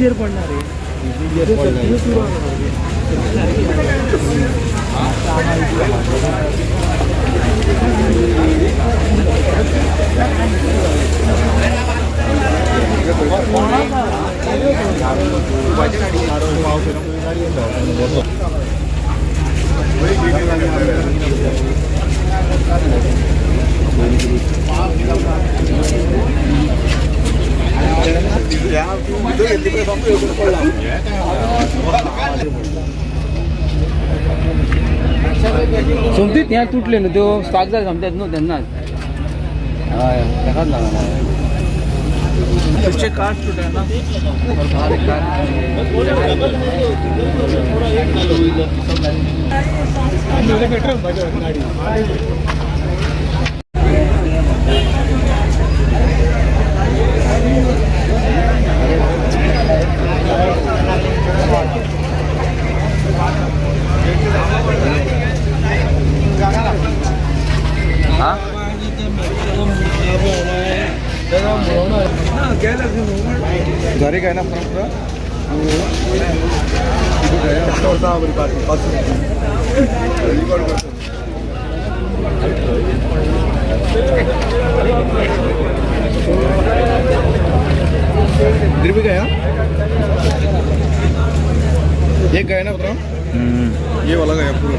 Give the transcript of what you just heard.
ब्रिजीचेर पडना रे. सुरू आसा. सोमतीत ह्या तुटले न्हू त्यो स्पार्क जाले सोमतेच न्हू तेन्नाच. हय, तेकाच लागून. तुमचे काच तुटले ना और बाहर एक कार. हा. घरी काय ना पुरा. इधर भी गया, ये गया ना पुरा, ये वाला गया पूरा.